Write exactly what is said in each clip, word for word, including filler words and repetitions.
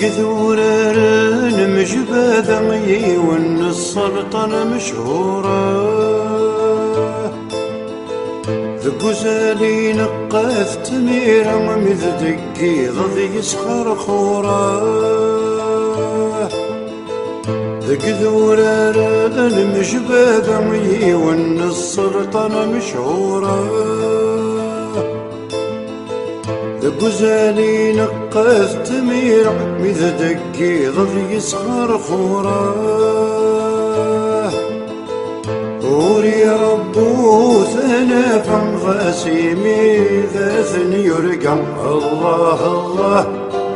Deg idurar n Mejbada, yiwen n sselṭan mechura, deg uzal ineqqat tmira, mi tdeggiḍeḍ yesxerxura. Deg idurar n Mejbada, yiwen n sselṭan mechura, deg uzal ineqqat tmira, mi tdeggiḍeḍ yesxerxura. Ur iṛebbu tanafa, ɣas imi d at-n yurga. Allah, Allah,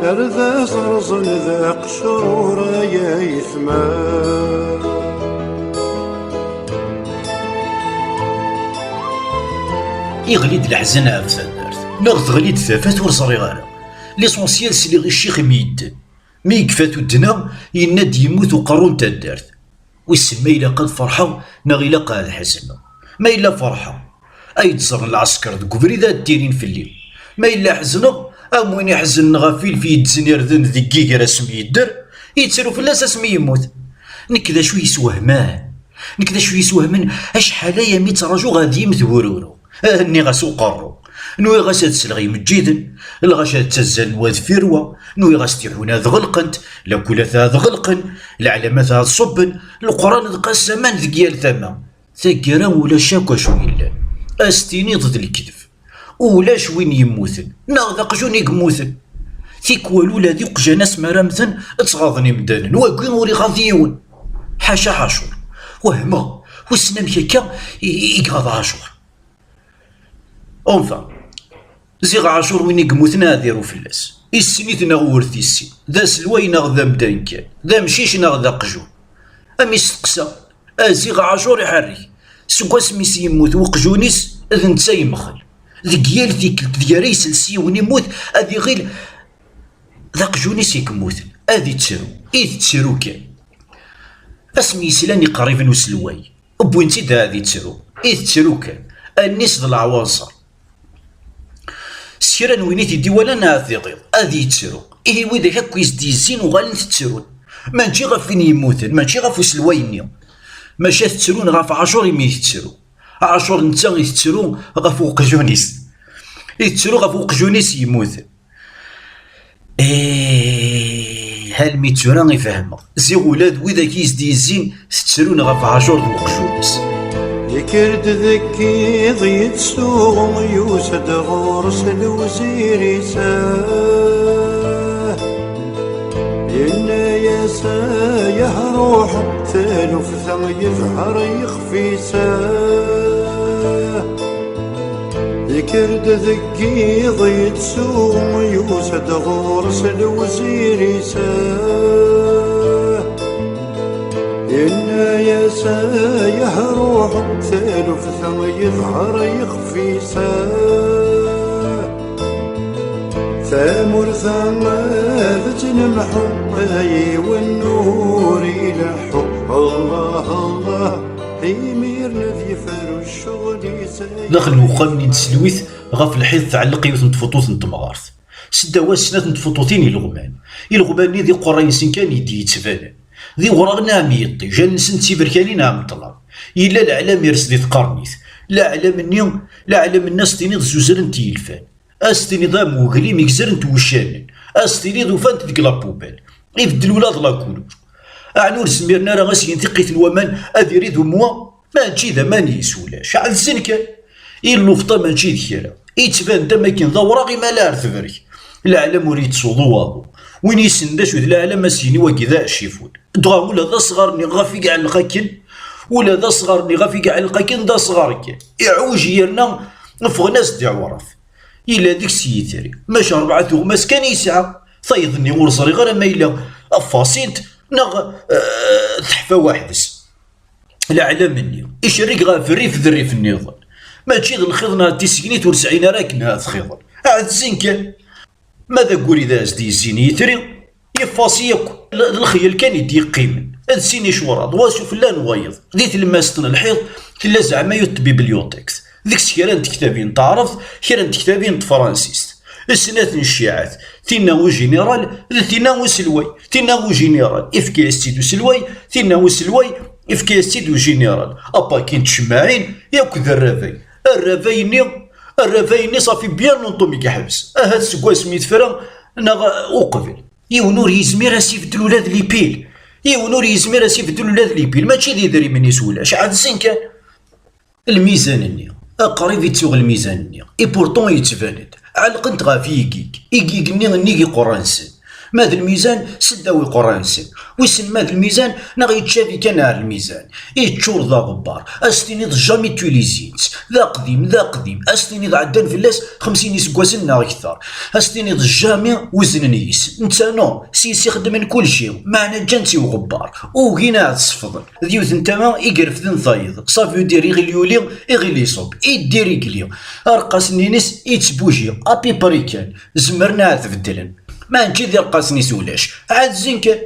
ar d as-rẓen d aqecrur ay aytma. Iɣli-d leḥzen ɣef taddart, neɣ teɣli-d tafat, ur ẓriɣ ara. L'essentiel, sliɣ i ccix imi yedden. Mi yekfa tuddna, yenna-d yemmut uqerru n taddart. Wissen ma ilaq ad ferḥeɣ neɣ ilaq ad ḥezneɣ. Ma yella ferḥeɣ, ay d-ẓren lɛesker deg ubrid ad d-tirin fell-i. Ma yella ḥezneɣ, am win iḥeznen ɣef ilef yeddzen irden deg yiger asmi yedder, yettru fell-as asmi yemmut. Nekk d acu yeswehman? Nekk d acu yeswehman? Acḥal aya mi ttrajuɣ ad yimmet bururu. Ah, nniɣ-as uqerru. Nwiɣ-as ad sleɣ imeǧǧiden, lɣaci ad ttazzalen wa deffir wa, nwiɣ-as tiḥuna ad ɣelqent, lakulat ad ɣelqen, leɛlamat ad ṣubben, leqran d qasaman deg yal tama. Taggara ulac akk acu yellan. Ad s-tiniḍ d lekdeb. Ulac win yemmuten, neɣ d aqjun i yemmuten. Tikwal ula d iqjan asmi ara mmten, ttɣaḍen imdanen, wagi ur iɣaḍ yiwen. Ḥaca Ɛacur. Wehmeɣ, wissen amek akka i, i, i iɣaḍ Ɛacur. Enfin, ziɣ Ɛacur win i yemmuten ad iru fell-as. Issen-it neɣ ur t-issin. D aselway neɣ d amdan kan. D amcic neɣ d aqjun. Am isteqsa, a ziɣ Ɛacur iḥerrek. Seg wasmi s-yemmut uqjun-is, d netta yemxel. Deg yal tikkelt, deg ara isels yiwen immut, ad iɣil d aqjun-is i yemmuten. Ad ittru. I tettru kan. Asmi yeslan iqerriben uselway, wwin-tt-id ad ittru. I tettru kan. Allen-is d leɛwanṣer. S kra n win i t-id-iwalan ad iɣiḍ, ad yettru. Ihi widak akk i s-d-yezzin uɣalen ttrun. Mačči ɣef win yemmuten, mačči ɣef uselway-nni. Maca ttrun ɣef Ɛacur imi tettru. Ɛacur netta itettru ɣef uqjun-is. Itettru ɣef uqjun-is yemmuten. Ih, almi d tura i fehmeɣ. Ziɣ ula d widak i s-d-yezzin tettrun ɣef Ɛacur d uqjun-is. Yekker-d deg yiḍ yettsuɣu, yusa-d ɣur-s lewzir-is. Yenna-yas: "Ay ahruḥ, taluft-a yeḍher yexef-is." Yekker-d deg yiḍ yettsuɣu, yusa-d ɣur-s lewzir-is. Yenna-yas: "Ay ahruḥ, taluft-a yeḍher yexef-is." Tamurt-a ad tt-nemḥu, a yiwen ur ileḥḥu. Allah, Allah, imiren ad yefru ccɣel-is. Daxel n uxxam-nni n tselwit, ɣef lḥiḍ tɛelleq yiwet n tfuṭut n temɣart. Seddaw-as snat n tfuṭutin ileɣman. Ileɣman-nni d iqerray-nsen kan i d-yettbanen. D iwraɣen am yiṭij, allen-nsen d tiberkanin am ṭṭlam. Yella leɛlam ires di tqernit. Leɛlam-nni, leɛlam-nni a s-tiniḍ zuzren-t yilfan. A s-tiniḍ am weglim i gezren-t wuccanen. A s-tiniḍ ufan-t deg la poubelle. Ibeddel ula d la couleur. Ɛni ur zmiren ara a s-gen tiqqit n waman ad irid umwa? Mačči d aman-is ulac, ɛedzen kan. I lufṭa mačči d kra. Yettban-d am akken d awraɣ imi ala ar tebrek. Leɛlam ur yettsuḍu waḍu. Win yessnen d acu d leɛlam a s-yini wagi d aɛcifun. Dɣa ula d asɣar-nni ɣef i iɛelleq akken, ula d asɣar-nni ɣef i iɛelleq akken d asɣar kan. Iɛuj yerna ffɣen-as-d iɛwraf. Yella deg-s yitri, maca rebɛa tuɣmas kan i yesɛa. Tayeḍ-nni ur ẓriɣ ara ma yella ffɣen-tt neɣ, eh, teḥfa weḥd-s. Leɛlam-nni icerreg ɣef rrif d rrif nniḍen. Mačči d lxiḍ neɣ d tisegnit ur sɛin ara akken ad t-xiḍen. Ɛedzen kan. Ma d aggur i d as-d-yezzin yitri, yeffeɣ-s yakk. D lexyal kan i d-yeqqimen. D sin icuraḍ, wa s ufella n wayeḍ. Di tlemmast n lḥiḍ, tella zeɛma yiwet tbibliotikt. Deg-s kra n tektabin n taɛrabt, kra n tektabin n tefransist. Snat n cciɛat, tinna ujiniral d tinna uselway. Tinna ujiniral, ifka-yas-tt-id uselway, tinna uselway, ifka-yas-tt-id ujiniral. Apaki n tcemmaɛin yakk d rrabay. Rrabay-nni, rrabay-nni safi bien longtemps i yeḥbes. Ahat seg wasmi tefra neɣ uqbel. Yiwen ur yezmir ad s-ibeddel ula d lipil. Yiwen ur yezmir ad s-ibeddel ula d lipil. Mačči d idrimen-is ulac, ɛedzen kan. Lmizan-nni, aqrib i ttuɣ lmizan-nni, et pourtant yettban-d ɛelqen-t ɣef yigig, igig-nni nnig iqerra-nsen. Ma d lmizan, seddaw iqerra-nsen. Wissen ma d lmizan, neɣ yettcabi kan ar lmizan. Yeččur d aɣebbar, ad s-tiniḍ jamais tulisint. D aqdim, d aqdim, ad s-tiniḍ ɛeddan fell-as xemsin iseggasen neɣ kter. Ad s-tiniḍ jamais weznen yes. Netta non, s yes i xeddmen kulci, meɛna ǧǧan-tt i uɣebbar, ugin ad tt-sefḍen. D yiwet n tama i irefden tayeḍ, ça veut dire iɣil yuli, iɣil iṣubb, iddir igli. Arqas-nni-ines ittbuji, à peu près kan, zemren ad t-beddlen. Mačči d irqasen-is ulac, ɛedzen kan.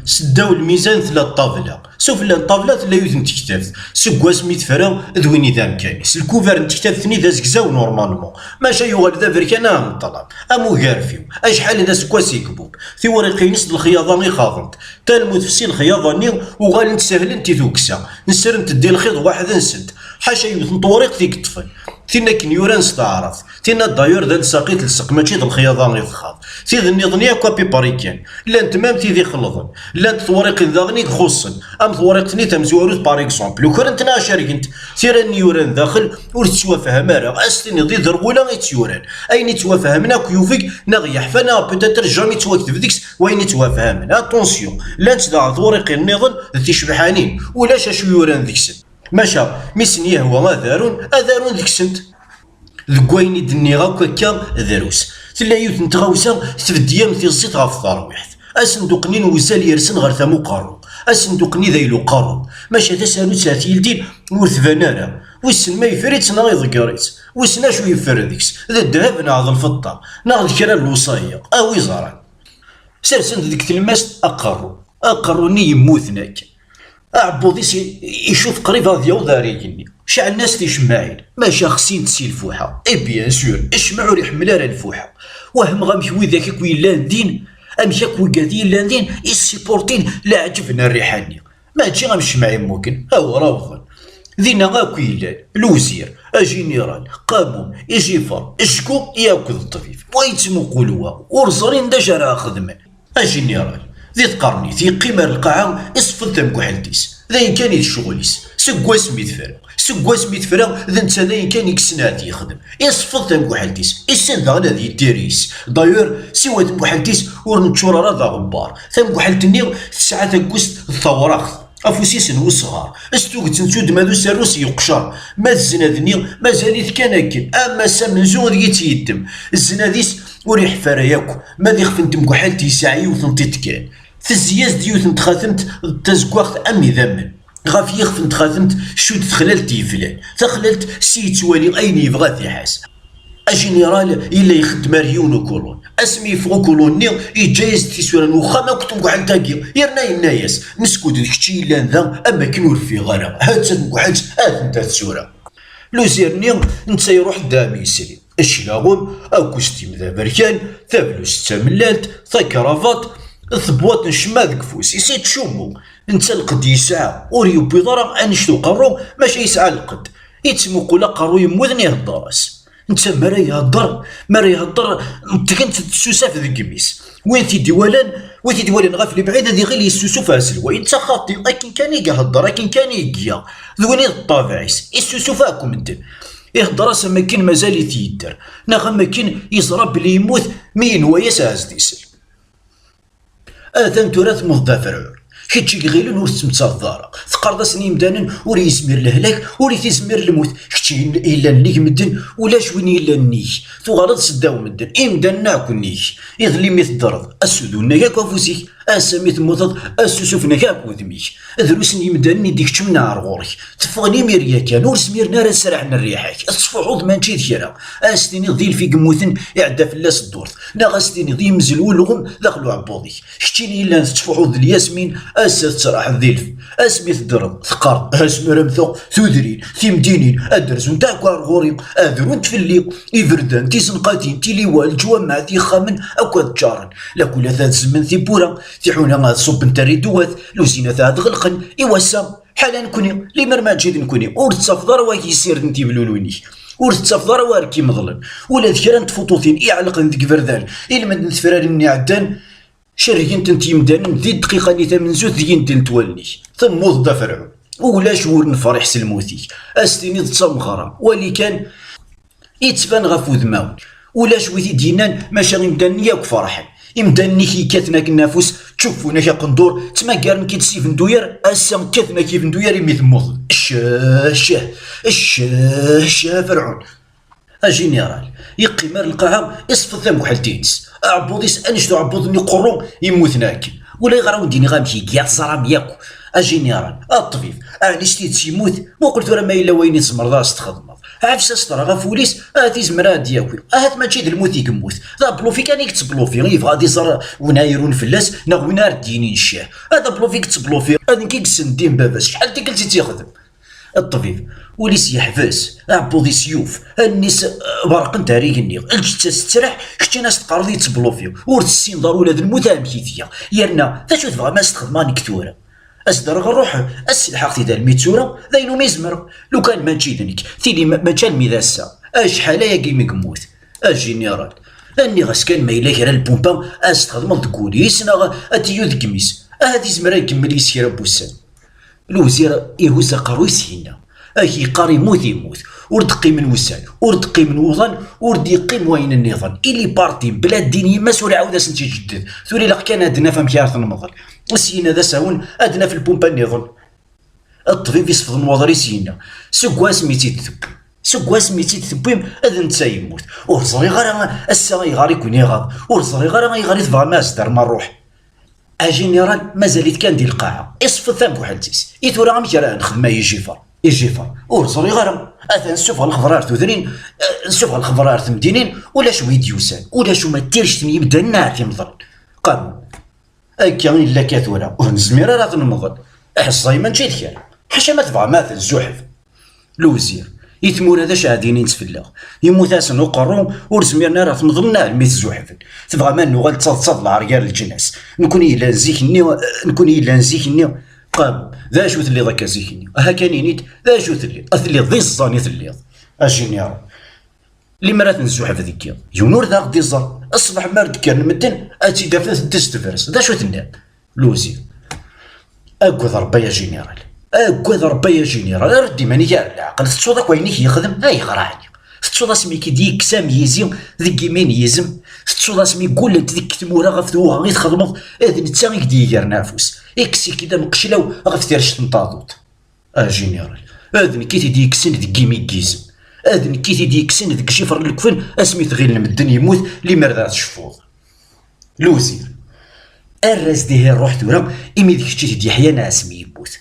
Seddaw lmizan tella ṭṭabla, sufella n ṭṭabla tella yiwet n tektabt. Seg wasmi tefra d win i d amkan-is. Lkubar n tektabt-nni d azegzaw normalement, maca yuɣal d aberkan am ṭṭlam, am ugarfiw. Acḥal d aseggas i yebub. Tiwriqin-is d lexyaḍa i xaḍent. Talmut fsi lexyaḍa-nni uɣalent sehlent i tukksa, nesrent-d i lxiḍ waḥed-nsent, ḥaca yiwet n tewriqt i yeṭṭfen. Tin akken yuran s taɛrabt, tinna d'ailleurs d alsaqi d lseq, mačči d lexyaḍa i txaḍ. Tid nniḍen yakk à peu près kan, llant même tid ixelḍen, llant tewriqin daɣen i ixuṣṣen, am tewriqt-nni tamezwarut par exemple, ukrent neɣ cergent. Tira-nni yuran daxel ur tettwafham ara, ad s-tiniḍ d iderɣula i tt-yuran. Ayen i ttwafhamen akk yufeg neɣ yeḥfa neɣ peut-être jamais ttwakteb deg-s wayen i ttwafhamen. Attention, llant daɣen tewriqin nniḍen d ticebḥanin, ulac acu yuran deg-sent. Maca, mi sen-yehwa ad arun, ad arun deg-sent. Deg wayen i d-nniɣ akk akka, drus. Tella yiwet n tɣawsa tbeddi am tiẓẓit ɣef terwiḥt. Asenduq-nni n wuzzal yersen ɣer tama uqerru. Asenduq-nni d ayla uqerru. Maca tasarut-a tildin ur tban ara. Wissen ma yeffer-itt neɣ iḍegger-itt. Wissen acu yeffer deg-s. D ddheb neɣ d lfeṭṭa. Neɣ d kra n lewṣayeq. A wi ẓran. Sersen-t deg tlemmast aqerru. Aqerru-nni yemmuten akken. Aɛebbuḍ-is i-, icuf qrib ad yaweḍ ar igenni. Ceɛlen-as ticemmaɛin, maca xsint si lfuḥa. Et bien sûr, ccmeɛ ur iḥemmel ara lfuḥa. Wehmeɣ amek widak akk yellan din, amek akk wigad yellan din, i ssipurtin leɛǧeb n rriḥa-nni. Mačči am ccmeɛ immugen, awer awḍen. Dinna akk yellan, lewzir, ajiniral, qamum, ijifer, ejku, yakk d ṭṭbib. Wa yettmuqul wa, ur ẓrin d acu ara xedmen. Ajiniral, di tqernit, yeqqim ar lqaɛa, iṣeffed tamguḥelt-is. D ayen kan i d ccɣel-is. Seg wasmi tefra. Seg wasmi tefra, d netta d ayen kan i yessen ad yexdem. Iṣeffed tamguḥelt-is. Issen daɣen ad yeddir yes. D'ailleurs, siwa tamguḥelt-is, ur neččur ara d aɣebbar. Tamguḥelt-nni tesɛa tagust d tawraɣt. Afus-is n wesɣar. S tuget n tuddma d userru-s yeqcer. Ma d zznad-nni, mazal-it kan akken. Am ass amenzu deg i tt-yeddem. Zznad-is ur iḥeffer ara yakk. Ma d ixef n temguḥelt yesɛa yiwet n tiṭ kan. Tezzi-yas-d yiwet n txatemt d tazeggaɣt am idammen. Ɣef yixef n txatemt, cudd texlalt yeflan. Taxlalt s yettwali ayen yebɣa ad t-iḥaz. Ajiniral yella ixeddem ar yiwen ukulun. Asmi yeffeɣ ukulun-nni, yeǧǧa-yas-d tisura n wexxam akked temguḥelt-agi. Yerna yenna-yas, meskud d kečč i yellan da, am akken ur ffiɣeɣ ara. Ha-tt-a temguḥelt, ha-tent-a tsura. Luzir-nni, netta iruḥ-d am yesri. Cclaɣem, akustim d aberkan, tablust d tamellalt, takrabaṭ, tebwaṭ n ccemma deg ufus-is, yettcummu. Netta lqedd yesɛa, ur yewwiḍ ara annect uqerru, maca yesɛa lqedd. Yettmuqul aqerru yemmuten, ihedder-as. Netta mi ara ihedder, mi ara ihedder, ṭṭgent-d tsusaf deg imi-s. Win t-id-iwalan, win t-id-iwalan ɣef lebɛid ad iɣil yessusuf ar selway. Netta xaṭi, akken kan i ihedder, akken kan i iga. D win i d ṭṭabeɛ-is, issusuf akk medden. Ihedder-as am akken mazal-it yedder, neɣ am akken yeẓra belli yemmut mi yenwa-yas ad as-d-isel. Atan tura temmuḍ-d a Ferɛun. Kečč i iɣilen ur tettmettateḍ ara. Teqqareḍ-asen i yimdanen ur yezmir lehlak, ur itezmir lmut. Kečč i yellan nnig medden, ulac win yellan nnig. Tuɣaleḍ seddaw medden, imdanen akk nnig. Iḍelli mi teddreḍ, assudun-ak akk afus-ik. Ass-a mi temmuteḍ, assusuf-nnek akk wudem-ik. Drus n yimdanen i d-ikeččmen ar ɣur-k. Teffɣen imir yakan, ur zmiren ara ad sraḥen rriḥa-k. Tettfuḥuḍ mačči d kra. A s-tiniḍ d ilef i yemmuten, iɛedda fell-as ddurt. Neɣ a s-tiniḍ yemmzel ulɣem daxel uɛebbuḍ-ik. Keččini yellan tettfuḥuḍ d lyasmin, ass-a tettraḥeḍ d ilef. Asmi teddreḍ, teqqareḍ: "Asmi ara mmteɣ, tudrin, timdinin ad d-rzunt akk ar ɣur-i, ad runt fell-i iberdan, tizenqatin, tiliwa, leǧwameɛ, tixxamen akk ad ččaren, lakul ad zemmem tiwwura, tiḥuna ad ṣubbent rriduwat, luzinat ad ɣelqen." I wass-a, ḥala nekni, limer mačči d nekni, ur tettafeḍ ara wagi yessirden tiblulwin-ik, ur tettafeḍ ara wa ara k-imeḍlen. Ula d kra n tfuṭutin iɛelqen deg iberdan, ilmend n tefrarin-nni iɛeddan, cerrgen-tent yimdanen di dqiqa-nni tamenzut deg indel n wallen-ik. Temmuḍ-d a Ferɛun. Ulac wur nefriḥ s lmut-ik. Ad s-tiniḍ d tameɣra. Wali kan, ittban ɣef wudmawen. Ulac wi t-id-yennan, maca imdanen yakk ferḥen. Imdanen-ik yekkaten akken afus, ttcuffun-ak aqendur, ttmagaren-k-id s ibenduyer, ass-a kkaten-ak ibenduyer imi temmuteḍ. Ccah, ccah, ccah, ccah a Ferɛun. Ajiniral, yeqqim ar lqaɛa, iṣfeḍ tamekḥelt-ines. Aɛebbuḍ-is, annect uɛebbuḍ-nni uqerru, yemmuten akken. Ulayɣer a wen-d-iniɣ amek iga, teẓram yakk. Ajiniral, a ṭṭbib, ɛni s tidet yemmut? Muqel tura ma yella wayen i tzemreḍ ad as-txedmeḍ. Ɛefs-as tura ɣef wul-is, ahat izmer ad d-yaki. Ahat mačči d lmut i yemmut. D ablufi kan i yettblufi, yebɣa ad iẓer win ara irun fell-as, neɣ win ara d-yinin ccah. Ad ablufi i yettblufi, ad nekk i yessendin baba-s, acḥal tikkelt i tt-yexdem. Ṭṭbib, ul-is yeḥbes, aɛebbuḍ-is yuf, allen-is, eh, berqent ar igenni, lǧetta-s tettraḥ, keččini as-teqqareḍ yettblufi, ur tessineḍ ara ula d lmut amek i tga. Yerna, d acu tebɣam ad s-txedmeḍ nekk tura? As-d-rreɣ ṛṛuḥ, ad s-selḥeɣ tid almi d tura, d ayen umi zemreɣ. Lukan mačči d nekk, tili ma-, mačči almi d ass-a. Acḥal ayagi mi yemmut? Ajiniral, nniɣ-as kan ma yella kra n lpumpa ad s-txedmeḍ deg wul-is neɣ ad t-yyu deg imi-s. Ahat izmer ad ikemmel yis kra n wussan. Lewzir ihuzz aqerru-is yenna: "Ak yeqqar yemmut, yemmut. Ur d-qqimen wussan, ur d-qqimen wuḍan, ur d-yeqqim wayen nniḍen. Ili parti, bla ddin yemma-s ur iɛawed ad sent-ijedded. Tura ilaq kan ad naf amek ara t-nemḍel. Syin ad as-awen ad naf lpumpa nniḍen." Ṭṭbib isefḍen waḍris yenna: "Seg wasmi i tt-id-tewwim, seg wasmi i tt-id-tewwim, d netta yemmut. Ur ẓriɣ ara ass-a ayɣer i ken-iɣaḍ, ur ẓriɣ ara ayɣer i tebɣam ad as-d-terrem ṛṛuḥ." Ajiniral mazal-it kan di lqaɛa, iṣfeḍ tamekḥelt-is. "I tura amek ara nexdem ay Ijifer?" Ijifer: "Ur ẓriɣ ara. Atan ssufeɣ lexber ar tudrin, eh, ssufeɣ lexber ar temdinin, ulac wi d-yusan, ulac uma d tirect n yimdanen ahat imḍel." Qamu: "Akka i illa akka tura, ur nezmir ara ad t-nemḍel. Iḥeẓẓay mačči d kra. Ḥaca ma tebɣam ad t-nzuḥef." Lewzir: "I tmura d acu ad inint fell-aɣ? Yemmut-asen uqerru, ur zmiren ara ad t-meḍlen almi t-zuḥben. Tebɣam ad nuɣal d taḍsa d lɛar gar leǧnas? Nekni yellan zik-nni, nekni yellan zik-nni." Qamu: "D acu telliḍ akka zik-nni? Aha kan ini-d, d acu telliḍ? A telliḍ d iẓẓan i telliḍ, a jiniral. Limer ad t-nzuḥef deg yiḍ, yiwen ur d aɣ-d-iẓer. Ṣṣbeḥ mi ara d-kkren medden, ad tt-id-taf teddez tebres. D acu tennam?" Lewzir: "Aggad Rebbi ay ajiniral. Aggad Rebbi ay ajiniral. Err-d iman-ik ar leɛqel. Tettuḍ akk ayen i k-yexdem? Ayɣer ɛni? Tettuḍ asmi i k-id-yekkes am yizi deg imi n yizem? Tettuḍ asmi ggullent deg tmura ɣef twuɣa i txedmeḍ? D netta i k-d-yegren afus. Ikkes-ik-id am qeclaw ɣef tirect n taḍuṭ." "A jiniral, d nekk i t-id-yekksen deg imi n yizem. D nekk i t-id-yekksen deg icifer n lekfen asmi tɣilen medden yemmut, limer d ad tceffuḍ." Lewzir: "Err-as-d ihi ṛṛuḥ tura, imi d kečč i t-id-yeḥyan asmi yemmut."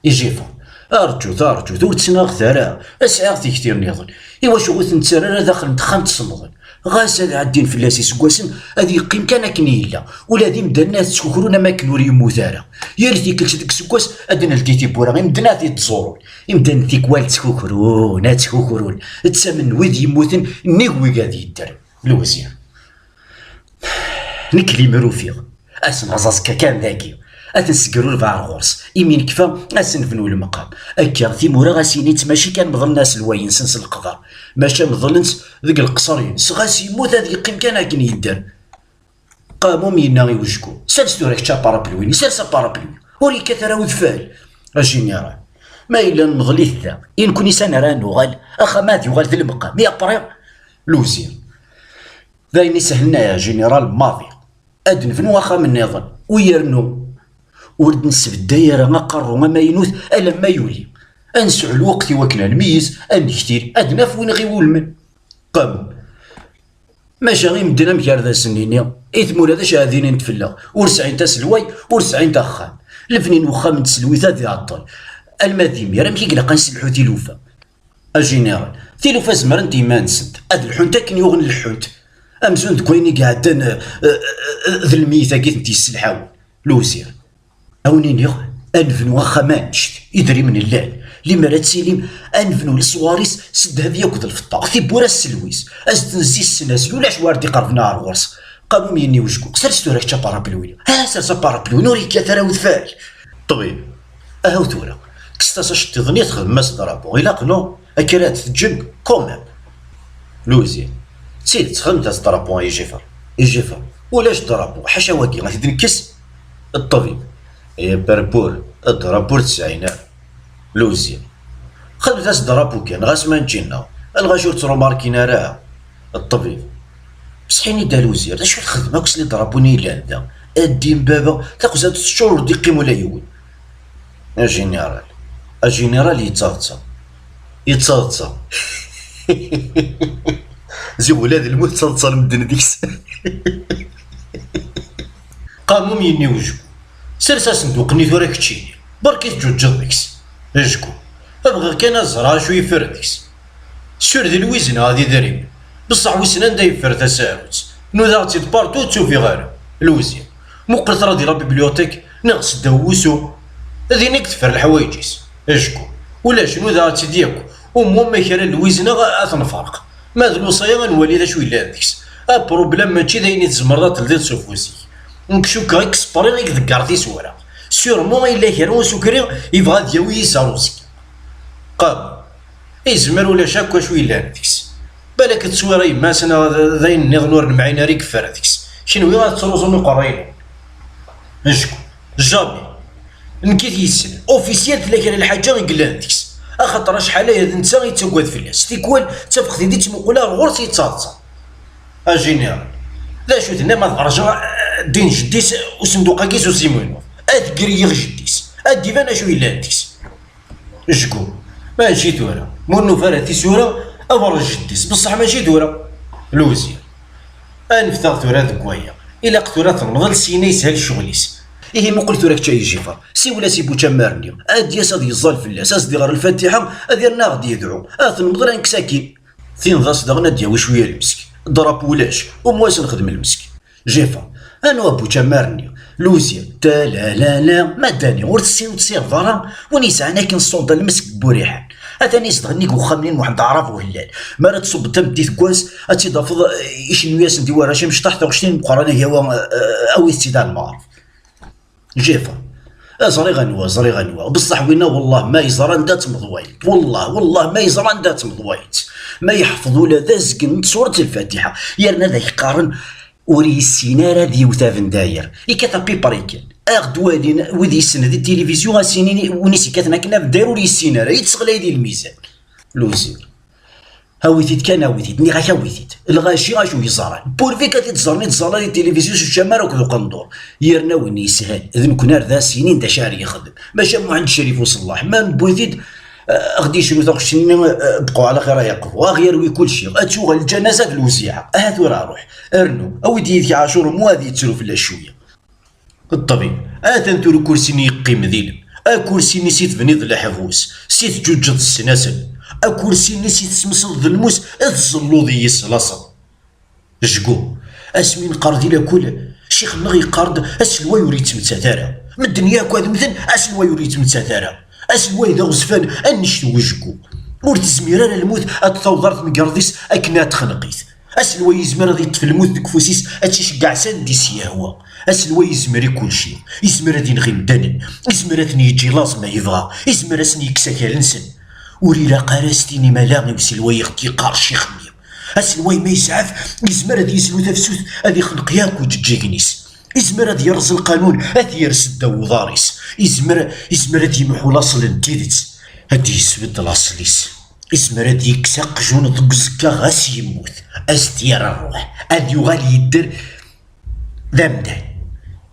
Ijifer: "Arǧut, arǧut, ur ttnaɣet ara. Ad sɛiɣ tikti nniḍen. Iwacu ur ten-ttarra ara daxel n texxamt semmḍen? Ɣas ad ɛeddin fell-as iseggasen, ad yeqqim kan akken yella. Ula d imdanen ad ttkukrun am akken ur yemmut ara. Yal tikkelt deg useggas ad d-neldi tiwwura, i medden ad t-id-ẓurun. Imdanen tikwal ttkukrun, ad ttkukrun. Ttamen wid yemmuten nnig wigad yedder." Lewzir: "Nekk limer ufiɣ, ad ten-nɣeẓ aẓekka kan dagi, ad ten-ssegrurbeɣ ar ɣur-s, imi nekfa ad sen-bnu lemqam. Akka, timura ɣas init mačči kan meḍlen aselway-nsen s leqder, maca meḍlen-tt deg leqṣer-ines. Ɣas yemmut ad yeqqim kan akken yedder." Qamum yenna i wejgu: "Sers tura kečč aparapluwi-nni, sers aparapluwi, ur yekkat ara udfel." Ajiniral: "Ma yella nmeḍl-it da, i nekni sani ara nuɣal? Axxam ad yuɣal d lemqam, i après?" Lewzir: "D ayen isehlen ay ajiniral maḍi. Ad nebnu axxam nniḍen, u yernu ur d-nesbedday ara aqerru amaynut alamma yuli. Ad nesɛu lweqt i wakken ad nmeyyez, ad nektil, ad naf win ɣ-iwulmen." Qam. Maca i medden amek ara d asen-nini i tmura d acu ad inint fell-aɣ? Ur sɛint aselway, ur sɛint axxam. Lebni n uxxam n tselwit ad iɛeṭṭel. Alma d imir, amek i ilaq ad nselḥu tilufa? Ajiniral: "Tilufa zemrent i iman-nsent, ad lḥunt akken yuɣen lḥunt, amzun deg wayen i iɛeddan, eh, eh, eh, d lmeyyet-agi i tent-yesselḥawen." Lewzir: "A wen-iniɣ, Ad nebnu axxam annect, idrimen llan, limer ad tilim, ad nebnu leṣwar-is s ddheb yakk d lfeṭṭa, tiwwura s lwiz, ad s-d-nezzi ssnasel, ulac wi ara d-iqerben ar ɣur-s. Qamum yenna i wejgu: "Sers tura kečč aparaplu-inu." "Ah, sers aparaplu-inu, ur yekkat ara udfel." Ṭṭbib: "Ahaw tura, kkset-as aceṭṭiḍ-nni, txedmem-as drabu, ilaq, non? Akka ara t-teǧǧem quand même." Lewzir: "D tidet, xedmet-as drabu a Ijifer." Ijifer: "Ulac drabu, ḥaca wagi, ad t-id-nekkes." Ṭṭbib: "Eh, perpur, drabu ur tesɛin ara." Lewzir: "Xedmet-as drabu kan, ɣas ma nečči-nneɣ, lɣaci ur ttrumarkin ara." Ṭṭbib: "Bṣeḥ ini-d a Lewzir, d acu i txedmem akk s les drapeaux-nni yellan da? A ddin baba, taqzant teččur ur d-iqqim ula yiwen." Ajiniral, ajiniral yettaḍsa, yettaḍsa. Ziɣ ula d lmut ttaḍsan medden deg-s. Qamum yenna i wejgu: "Sers asenduq-nni tura keččini, berka i tǧuǧǧeḍ deg-s." Ajgu: "Bɣiɣ kan ad ẓreɣ acu yeffer deg-s." Sûr d lwiz neɣ d idrimen, beṣṣeḥ wissen anda yeffer tasarut. Nudaɣ-tt-id partout, ur tt-ufiɣ ara. Lewzir: "Muqlet ɣer di la bibliothèque neɣ seddaw wusu, din i yeffer leḥwayeǧ-is." Ajgu: "Ulac, nudaɣ-tt-id yakk, au moins ma kra n lwiz neɣ ad t-nferq. Ma d lewṣaya, ad nwali d acu yellan deg-s. Apṛublem mačči d ayen i tzemreḍ ad teldiḍ s ufus-ik. Nekk cukkeɣ i yespeṛi i iḍegger tisura. Sûrement yella kra usukri yebɣa ad yawi yiseṛ uzekka." Qam: "Izmer ulac akk acu yellan deg-s. Balak d tteswira yemma-s neɣ d, d ayen nniḍen ur nemɛin ara i yeffer deg-s. Kenwi ad tettruẓum iqerra-inu." Acku: "Jamais. Nekk i t-yessnen. Officiel tella kra n lḥaǧa i yellan deg-s. Axaṭer acḥal aya d netta i yettagad fell-as. Tikwal ttafeɣ-t-id yettmuqul ar ɣur-s yettaḍsa." Ajiniral: "D acu tennam ad ɣerjeɣ, eh, ddin jeddi-s usenduq-agi s uzimu-inu? Ad ger-iyi jeddi-s. Ad d-iban acu yellan deg-s." Jgu: "Mačči tura. Ma ur nufi ara tisura, ad ɣer jeddi-s. Beṣṣeḥ mačči tura." Lewzir: "Anfet-aɣ tura deg waya. Ilaq tura ad t-nemḍel, syin ad yeshel ccɣel-is." "Ihi muqel tura kečč a Ijifer. Siwel-as i Bučamar-nni. Ad d-yas ad yeẓẓal fell-as, ad s-d-iɣer lfatiḥa, ad yernu ad aɣ-d-yedɛu. Ad t-nemḍel ad nekkes akkin." Tin d as daɣen ad d-yawi cwiya lmesk. Ḍrap ulac, umwa s nxedm lmesk. Jifa: "Anwa Bučamar-nni?" Lewzir: "Talalala, ma dani, ur tessin, ur tessineḍ ara? Win yesɛan akken ṣṣuḍa lmesk n Buriḥan. Atan izdeɣ nnig uxxam-nni n Muḥend Aɛrab Uhellal. Mi ara tṣubbeḍ tameddit n wass, ad tt-id-tafeḍ, eh, icennu-yasen-d i warrac imecṭaḥ taɣect-nni meqqren, ihi awa, eh, eh, awit-tt-id ɣer lmeɣreb." Jifa: "Eh, ẓriɣ anwa, ẓriɣ anwa. Beṣṣeḥ winna, wellah ma yeẓra anda tmeḍwayt. Wellah, wellah ma yeẓra anda tmeḍwayt. Ma yeḥfeḍ ula d azgen n tsuret Lfatiḥa, yerna ad ak-qqaren ur yessin ara ad yewt abendayer. Ikkat apiper-ikan. Aɣ-d-walin wid yessnen di tilivizyu, ad s-inin win i s-ikkaten akken abendayer ur yessin ara, yettseɣlay di lmizan." Lewzir: "Awit-it kan, awit-it, nniɣ-ak awit-it. Lɣaci acu yeẓran? Pourvu ad t-id-ẓren i d-ẓallan di tilivizyu s ucamar akked uqendur. Yerna win yeshan, d nekkni ar da s-yinin d acu ara yexdem. Maca Muḥend Crif Uṣellaḥ, ma newwi-t-id, eh, ad ɣ-d-yecnu taɣect-nni, eh, bqew ɛla xir ay aqbu, ad ɣ-yerwi kulci, ad tuɣal lǧanaza d lewziɛa. Aha tura ruḥ, rnu, awi-d yid-k Ɛacur Umwa ad yettru fell-as cwiya." Ṭṭbib: "Atan tura ukursi-nni yeqqim d ilem. Akursi-nni si tebniḍ leḥbus, si tǧuǧǧeḍ ssnasel. Akursi-nni si tesmesdeḍ lmus, tzelluḍ i yis laṣel." Jgu: "Asmi neqqar di lakul, ccix-nneɣ yeqqar-d aselway ur yettmettat ara. Medden yakk ad mmten, aselway ur yettmettat ara. Aselway d aɣezfan annect n wejgu. Ur tezmir ara lmut ad d-taweḍ ar tmegreḍ-is akken ad texneq-it. Aselway yezmer ad yeṭṭef lmut deg ufus-is, ad tt-iceggeɛ s anda i s-yehwa. Aselway yezmer i kulci. Yezmer ad ineɣ imdanen. Yezmer ad ten-yeǧǧ i laẓ ma yebɣa. Yezmer ad sen-yekkes akal-nsen. Ur ilaq ara s tinim ala i uselway i ɣ-d-yeqqar ccix-nni. Aselway ma yesɛef, yezmer ad yeslu tafsut, ad ixneq yakk ujeǧǧigen-is. Yezmer ad yerẓ lqanun, ad t-yers ddaw uḍar-is. Yezmer, yezmer ad yemḥu laṣel n tidet, ad d-yesbedd laṣel-is. Yezmer ad yekkes aqjun deg uẓekka ɣas yemmut, ad s-d-yerr ṛṛuḥ, ad yuɣal yedder d amdan.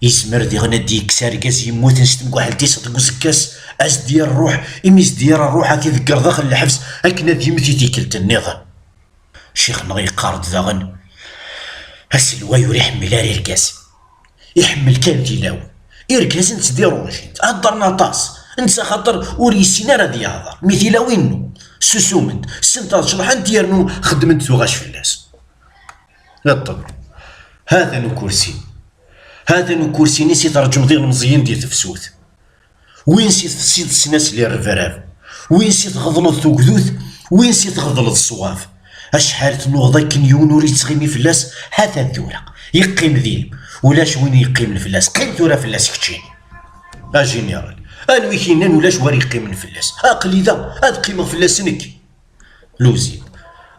Yezmer diɣen ad d-yekkes argaz yemmuten s temguḥelt-is deg uẓekka-s, ad s-d-yerr ṛṛuḥ, imi s-d-yerr ṛṛuḥ ad t-iḍegger daxel n lḥebs akken ad yemmet i tikkelt nniḍen." Ccix-nneɣ yeqqar-d daɣen: "Aselway ur iḥemmel ara irgazen. Iḥemmel kan tilawin. Irgazen ttdirunjint, heddren aṭas. Netta xaṭer ur yessin ara ad yehder. Mi tilawin, nu, susument, ssent ad ceḍḥent yernu xeddment tuɣac fell-as." Ṭṭbib: "Hatan ukursi. Hatan ukursi-nni si tṛeǧmeḍ ilemẓiyen di tefsut. Win si tefsiḍ ssnas li rrebrab, win si tɣeḍleḍ tugdut, win si tɣeḍleḍ ṣṣwab. Acḥal tnuɣeḍ akken yiwen ur yettɣimi fell-as, ha-t-an tura yeqqim din. Ulac win yeqqimen fell-as. Qqim tura fell-as keččini. Ajiniral, anwi k-yennan ulac war yeqqimen fell-as? Aql-i da, ad qqimeɣ fell-as nekk. Luzin,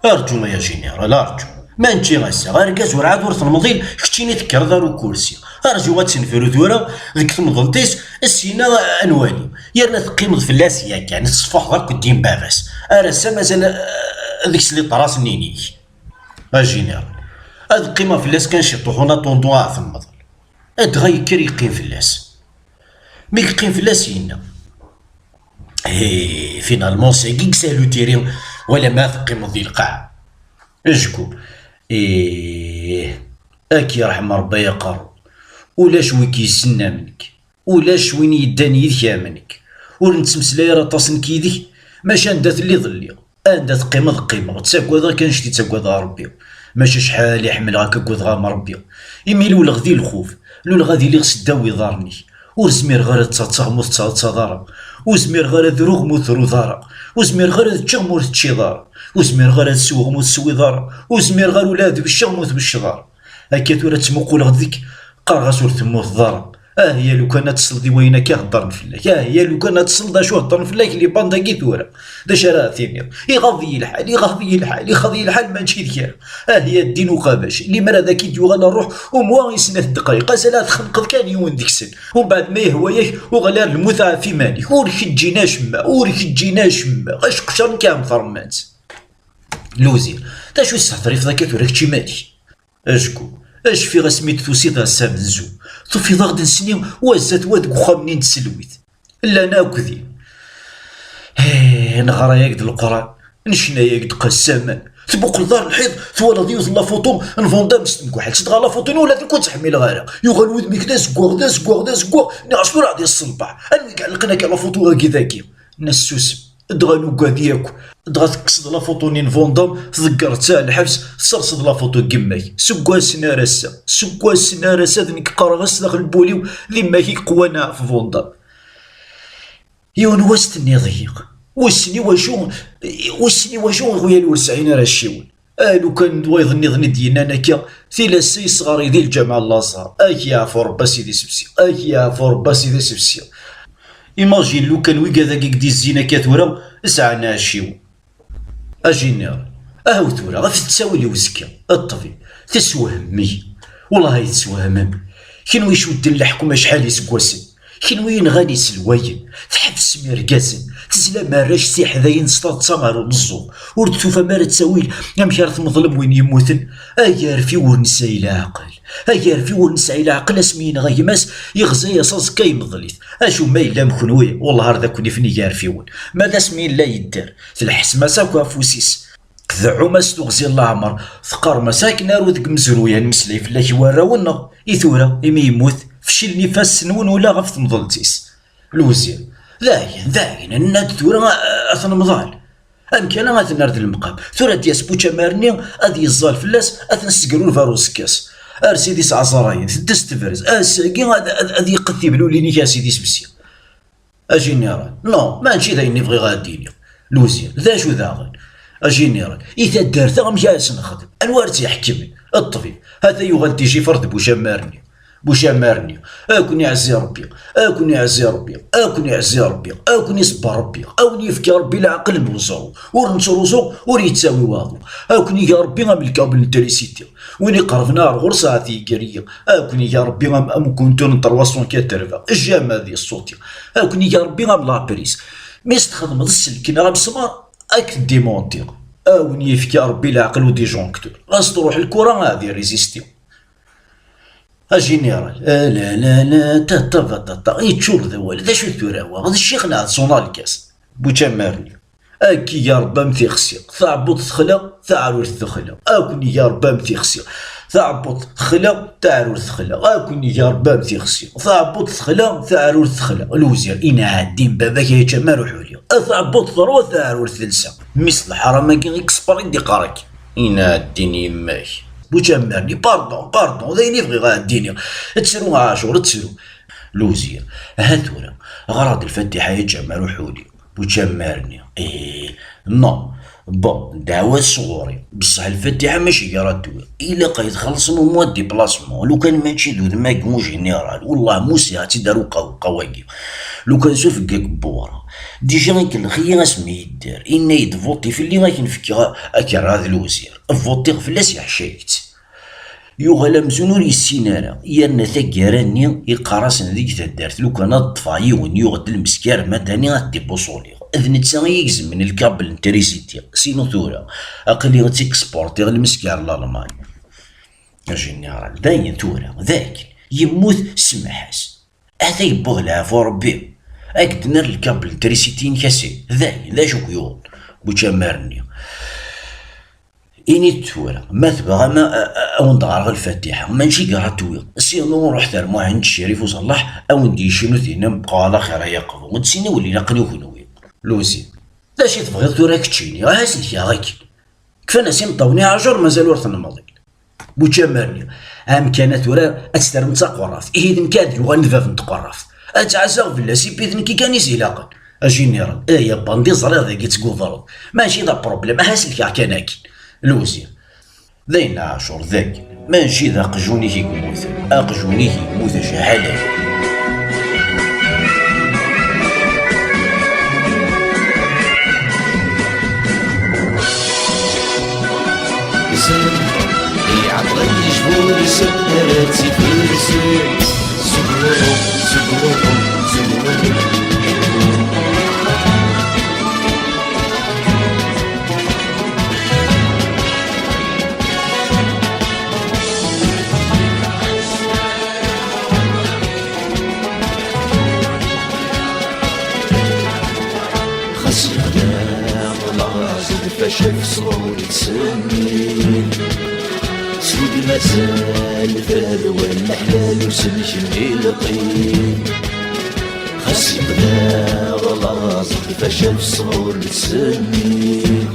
arǧu ay ajiniral, arǧu. Ma nečči ass-a, argaz urɛad ur t-nemḍil, keččini tekkreḍ ar ukursi. Arǧu ad tt-nefru tura deg temḍelt-is, syin ad nwali. Yerna teqqimeḍ fell-as yakan, tesfuḥeḍ akk ddin baba-s. Ar ass-a mazal, eh, deg-s liṭras-nni-inek. Ajiniral, ad qqimeɣ fell-as kan ciṭuḥ, en attendant ad t-nemḍel. Dɣa yekker yeqqim fell-as. Mi yeqqim fell-as yenna: "Eh, finalement, sagi i yesɛa le terrain, wala ma teqqimeḍ di lqaɛa." Acku, eh, ad k-yerḥem Rebbi ay aqerru. Ulac wi k-yessnen am nekk. Ulac win yeddan yid-k am nekk. Ur nettmeslay ara aṭas nekk yid-k, maca anda telliḍ lliɣ. Anda teqqimeḍ qqimeɣ. Ttagadeɣ kan, annect i ttagadeɣ Rebbi. Maca acḥal i ḥemmleɣ ad k-agadeɣ am Rebbi. Imi luleɣ di lxuf, luleɣ ad iliɣ seddaw iḍarren-ik. Ur zmireɣ ara ad ttaḍsaɣ ma ur tettaḍsaḍ ara. Ur zmireɣ ara ad ruɣ ma ur truḍ ara. Ur zmireɣ ara ad ččeɣ ma ur teččiḍ ara. Ur zmireɣ ara ad sweɣ ma ur teswiḍ ara. Ur zmireɣ ara ula ad wecceɣ ma ur twecceḍ ara. Akka tura ttmuquleɣ deg-k, qqareɣ-as ur temmuteḍ ara. Ah ya lukan ad tesleḍ i wayen akka heddren fell-ak. Ah ya lukan ad tesleḍ acu heddren fell-ak li band-agi tura. D acu ara tiniḍ? Iɣaḍ-iyi lḥal, iɣaḍ-iyi lḥal, iɣaḍ-iyi lḥal, mačči d kra. Ah ya ddin uqabac, limer ad ak-id-yuɣal ṛṛuḥ, umwa i snat ddqayeq, azal ad txenqeḍ kan yiwen deg-sen. Umbeɛd ma yehwa-yak, uɣal ar lmut ɣef iman-ik. Ur k-ǧǧin acemma, ur k-ǧǧin acemma. Acqcer nekk am termant. Lewzir, d acu i teshetrifiḍ akka tura kečč iman-ik? Acku, acfiɣ asmi d-tusiḍ ass amenzu, tufiḍ-aɣ-d nesni wa zdat wa deg uxxam-nni n tselwit. Llan akk din. Eh, neɣra-yak-d Leqran, necna-yak-d qassaman. Tbuqleḍ ar lḥiḍ, twalaḍ yiwet n lafuṭu n Van Damme s temguḥelt, dɣa lafuṭu-nni ula d nekk ur tt-ḥmileɣ ara. Yuɣal wudem-ik d azeggaɣ, d azeggaɣ, d azeggaɣ. Nniɣ-as tura ad iṣelbeḥ. Anwa i iɛellqen akka lafuṭu-agi dagi? Nessusem, dɣa nugad yakk. Dɣa tekkseḍ lafuṭu-nni n Van Damme, tḍeggreḍ-tt ar lḥebs, tesserseḍ lafuṭu n yemma-k. Seg wass-nni ar ass-a, seg wass-nni ar ass-a, d nekk qqareɣ-as daxel n wul-iw, d yemma-k i yeqwan ɣef Van Damme. Yiwen wass tenniḍ-iyi: "Wissen i wacu, wissen i wacu iɣyal ur sɛin ara acciwen." A lukan d wayeḍ nniḍen i d-yennan akka, tili ass-a yesɣar-iyi di lǧameɛ n laẓar. Ad k-yeɛfu Rebbi a sidi sebsi, ad k-yeɛfu Rebbi a sidi sebsi. Imagine lukan wigad-agi i k-d-izzin akka tura sɛan acciwen. Ajiniral, ahaw tura ɣef ttawil i uzekka, a ṭṭbib, teswehmem-iyi. Wellah ay teswehmem. Kenwi icudden leḥkem acḥal iseggasen. Kenwi yenɣan iselwayen, tḥebsem irgazen, tezlam arrac s iḥdayen s taḍsa ar umeẓẓuɣ, ur d-tufam ara ttawil amek ara tmeḍlem win yemmuten. Agarfiw ur nesɛi leɛqel, agarfiw ur nesɛi leɛqel, asmi yenɣa gma-s, yeɣza-yas aẓekka yemḍel-it. Acu ma yella am kenwi, wellah ar d aken-ifen igarfiwen. Ma d asmi yella yedder, telḥesem-as akk afus-is. Tdeɛɛum-as tuɣzi n leɛmer, teqqarem-as akken aru deg umezruy ad nemmeslay fell-ak i warraw-nneɣ. I tura, imi yemmut, feclen ifassen-nwen ula ɣef temḍelt-is. Lewzir, dayen, dayen, nenna-d tura a-, ad t-nemḍal. Amkan-a ad t-nerr d lemqam. Tura ad d-yas Bučamar-nni, ad yeẓẓal fell-as, ad t-nessegrureb ar uẓekka-s. Ar sidi-s ɛẓrayen, teddez tebrez. Ass-agi ad, ad, ad yeqqed tiblulin-ik a sidi sebsi. Ajiniral, non, mačči d ayen i bɣiɣ ad d-iniɣ. Lewzir, d acu daɣen? Ajiniral, i taddart-a amek ara s-nexdem? Anwa ara tt-iḥekmen? Ṭṭbib, ha-t-a yuɣal-d ijifer d Bucamar-nni. Bucamar-nni, a ken-iɛezzi Rebbi, a ken-iɛezzi Rebbi, a ken-iɛezzi Rebbi, a ken-iṣebber Rebbi, a wen-yefk Rebbi leɛqel n weẓru. Ur nettruẓu, ur yettawi waḍu. A ken-ig Rebbi am lkabel n trisiti. Win iqerben ar ɣur-s ahat yegger-iyi. A ken-ig Rebbi am, am ukuntur n trois cent quatre-vingts, jamais ad yessuṭi. A ken-ig Rebbi am la prise. Mi s-txedmeḍ sselk neɣ amesmar, ad k-t-dimontiɣ. A wen-yefk Rebbi leɛqel u disjoncteur. Ɣas truḥ lkura, ad irrésisti. Ajiniral, a la la la, ta ta va ta ta, yeččur d awal. D acu tura wa? D ccix neɣ d son alkas? Bučamar-nni. A k-ig Rebbi am tixsi, taɛebbuḍt texla, taɛrurt texla. A ken-ig Rebbi am tixsi, taɛebbuḍt texla, taɛrurt texla. A ken-ig Rebbi am tixsi, taɛebbuḍt texla, taɛrurt texla. Lewzir, inɛa ddin baba-k a Ǧamar Uḥuli. A taɛebbuḍt terwa, taɛrurt telsa. Mmi-s d lḥaram-agi i yesper i d-iqqar akka. Inɛa ddin yemma-k. Bučamar-nni, pardon, pardon, d ayen i bɣiɣ ad d-iniɣ. Ttru a Ɛacur, ttru. Lewzir, ha tura, Ɣer-aɣ-d Lfatiḥa ya Ǧamar Uḥuli, bu Ǧamar-nni. Ih, non. Bon, ddeɛwa sɣur-i. Beṣṣeḥ Lfatiḥa mačči gar ad d-twiḍ. Ilaq ad txellṣem au moins déplacement. Lukan mačči d udem-agi u général, wellah musiɣ ad tt-id-aru qawqaw-agi. Lukan s ufeggag n Buɣra. Déjà ikellex-iyi asmi yedder. Inna-yi-d voté fell-i, ad k-n-fkeɣ, ad k-rreɣ d lewzir. Votiɣ fell-as, yeḥca-yak-tt. Yuɣal amzun ur yessin ara, yerna taggara-nni iqqar-asen deg taddart, lukan ad ṭṭfeɣ yiwen yuɣ-d lmesk ar Madani ad t-id-ibuṣuliɣ. D netta i yi-igezmen lkabel n trisiti, sinu tura aql-i ttiksportiɣ lmesk ar Lalman. Ajiniral, dayen tura, d akken, yemmut, semmeḥ-as. Ata yewweḍ leɛfu Rebbi, ad k-d-nerr lkabel n trisiti-inek a sidi, dayen, d acu k-yuɣen? Bu Ǧamar-nni. Init tura, ma tebɣam a, a, a wen-d-ɣreɣ Lfatiḥa, mačči gratuit. Sinon ruḥet ar Muḥend Ccrif Uẓellaḥ, a wen-d-yecnu dinna, mebqa ala xir ay aqbu. D sin iwelli ilaqen i kenwi. Luzi, d acu i tebɣiḍ tura keččini? Aha, selkeɣ akken. Kfan-as imeṭṭawen i ɛacur, mazal ur ten-mḍil. Bu Ǧamar-nni, amkan-a tura ad tt-terrem d taqerraft. Ihi d nekk ad yuɣalen d bab n tqerraft. Ad ttɛassaɣ fell-as, ipi d nekk kan i s-ilaqen. Ajiniral, eh, ya bandi, ẓriɣ dagi tettgudreḍ. Mačči d apṛublem, aha selkeɣ kan akken. Lewzir. D ayen ɛacur d akken. Mačči d aqjun-ik i yemmuten. Aqjun-ik yemmut ajaḥal-agi. Iɛeṭṭel yejbur-is ara tt-ifersen. Seg uɣrum, seg uɣrum, seg uɣrum. Xas yexdem laẓ d faca f ṣṣur yettsemmin, skud mazal tarwa n leḥlal ur s-nekmil qim. Xas yexdem laẓ d faca f ṣṣur yettsemmin,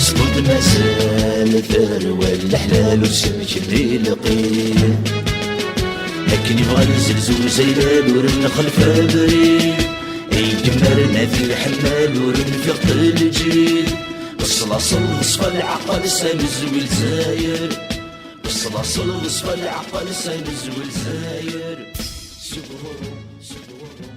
skud mazal tarwa n leḥlal ur s-nekmil qim. Akken yebɣa yezlez uzaylan ur nxelf abrid. Ay yemmaren ad iḥemmel ur nfiq lǧil. Ṣṣlaṣel d ṣfa lɛaqel s anezwi Lezzayer. Ṣṣlaṣel d ṣfa lɛaqel s anezwi Lezzayer. Seg uɣrum, seg uɣrum.